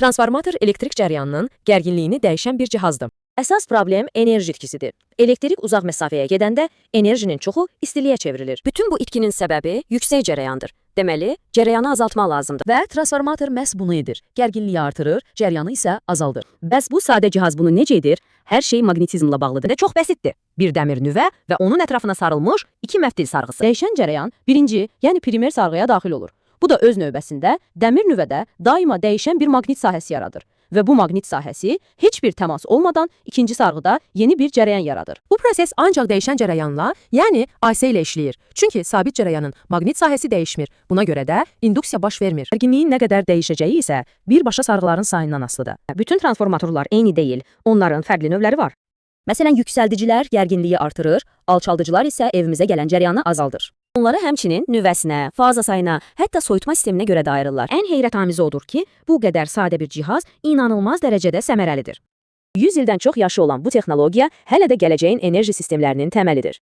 Transformator elektrik cərəyanının gərginliyini dəyişən bir cihazdır. Əsas problem enerji itkisidir. Elektrik uzaq məsafəyə gedəndə enerjinin çoxu istiliyə çevrilir. Bütün bu itkinin səbəbi yüksək cərəyandır. Deməli, cərəyanı azaltmaq lazımdır. Və transformator məhz bunu edir. Gərginliyi artırır, cərəyanı isə azaldır. Bəs bu sadə cihaz bunu necə edir? Hər şey maqnetizmlə bağlıdır. Və çox bəsitdir. Bir dəmir nüvə və onun ətrafına sarılmış iki məftil sarğısı. Dəyişən cərəyan birinci, yəni primer sarğıya daxil olur. Bu da öz növbəsində dəmir nüvədə daima dəyişən bir maqnit sahəsi yaradır və bu maqnit sahəsi heç bir təmas olmadan ikinci sarğıda yeni bir cərəyan yaradır. Bu proses ancaq dəyişən cərəyanla, yəni AC ilə işləyir. Çünki sabit cərəyanın maqnit sahəsi dəyişmir. Buna görə də induksiya baş vermir. Gərginliyin nə qədər dəyişəcəyi isə birbaşa sarğıların sayından asılıdır. Bütün transformatorlar eyni deyil. Onların fərqli növləri var. Məsələn, yüksəldicilər gərginliyi artırır, alçaldıcılar isə evimizə gələn cərəyanı azaldır. Onları həmçinin nüvəsinə, faza sayına, hətta soyutma sisteminə görə də ayırırlar. Ən heyrətamizi odur ki, bu qədər sadə bir cihaz inanılmaz dərəcədə səmərəlidir. 100 ildən çox yaşı olan bu texnologiya hələ də gələcəyin enerji sistemlərinin təməlidir.